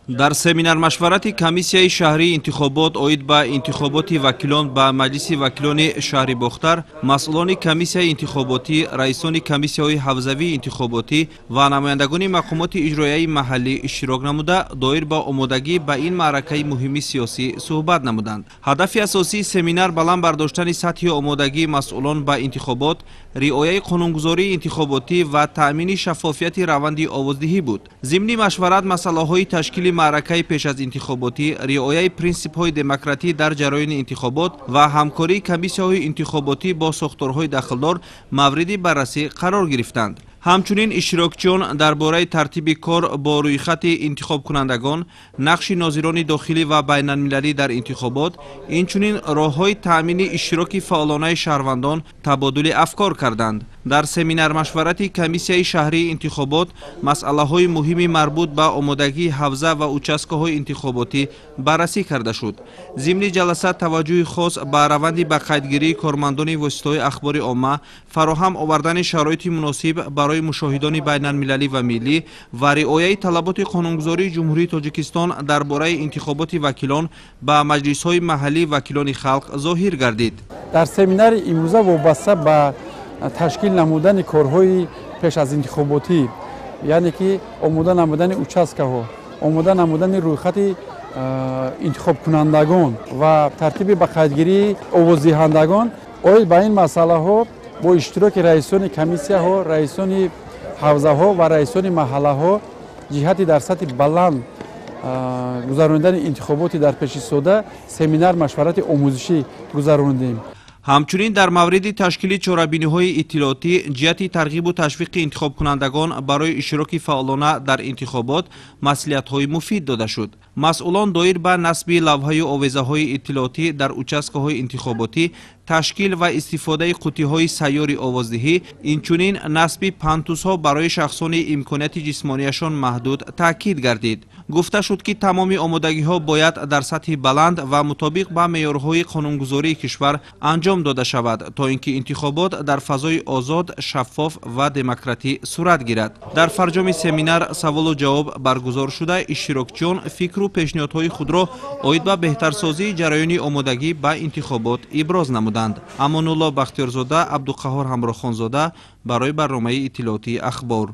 Дар семинар-машварати комиссияи шаҳрии интихобот оид ба интихоботи вакилон ба Маҷлиси вакилони шаҳри Бохтар масъулони комиссияи интихоботӣ, раисони комиссияҳои ҳавзавии интихоботӣ ва намояндагони мақомоти иҷроияи маҳаллӣ иштирок намуда, доир ба омодагӣ ба ин маъракаи муҳими сиёсӣ суҳбат намуданд. Ҳадафи асосии семинар баланд бардоштани сатҳи омодагии масъулон ба интихобот, риояи қонунгузории интихоботӣ ва таъмини шаффофияти раванди овоздиҳӣ буд. Зимни машварат масъалаҳои ташкили маъракаи пеш аз интихоботӣ, риояи принсипҳои демократӣ дар ҷараёни интихобот ва ҳамкории комиссияҳои интихоботӣ бо сохторҳои дахлдор мавриди баррасӣ қарор гирифтанд. Ҳамчунин иштирокчиён дар бораи тартиби кор бо рӯйхати интихобкунандагон, нақши нозирони дохилӣ ва байналмилалӣ дар интихобот, инчунин роҳҳои таъмини иштироки фаъолонаи шаҳрвандон табодули афкор карданд. Дар семинар-машварати комиссияи шаҳрии интихобот масъалаҳои муҳими марбут ба омодагии ҳавза ва участкаҳои интихоботӣ баррасӣ карда шуд. Зимни ҷаласа таваҷҷӯҳи хос ба раванди ба қайдгирии кормандони воситаҳои ахбори омма, фароҳам овардани шароити муносиб барои мушоҳидони байналмилалӣ ва миллӣ ва риояи талаботи қонунгузории Ҷумҳурии Тоҷикистон дар бораи интихоботи вакилон ба маҷлисҳои маҳаллии вакилони халқ зоҳир гардид. Дар семинари имрӯза вобаста ба ташкил намудани корҳои пеш аз интихоботӣ, яъне ки омода намудани участкаҳо, омода намудани рӯйхати интихобкунандагон ва тартиби ба қайдгирии овоздиҳандагон, оид ба ин масъалаҳо бо иштироки раисони комиссияҳо, раисони ҳавзаҳо ва раисони маҳаллаҳо ҷиҳати дар сатҳи баланд гузаронидани интихоботи дар пешистода семинар машварати омӯзишӣ гузарондем. Ҳамчунин дар мавриди ташкили чорабиниҳои иттилоотӣ ҷиҳати тарғибу ташвиқи интихобкунандагон барои иштироки фаъолона дар интихобот маслиҳатҳои муфид дода шуд. Масъулон доир ба насби лавҳаю овезаҳои иттилоотӣ дар участкаҳои интихоботӣ, ташкил ва истифодаи қуттиҳои сайёри овоздиҳӣ, инчунин насби пантусҳо барои шахсони имконияти ҷисмонияшон маҳдуд таъкид гардид. Гуфта шуд, ки тамоми омодагиҳо бояд дар сатҳи баланд ва мутобиқ ба меъёрҳои қонунгузории кишвар анҷом дода шавад, то ин ки интихобот дар фазои озод, шаффоф ва демократӣ сурат гирад. Дар фарҷоми семинар саволу ҷавоб баргузор шуда, иштирокчиён фикру пешниҳодҳои худро оид ба беҳтарсозии ҷараёни омодагӣ ба интихобот иброз намуданд. Амонулло Бахтиёрзода, Абдуқаҳҳор Ҳамрохонзода барои барномаи иттилоотии Ахбор.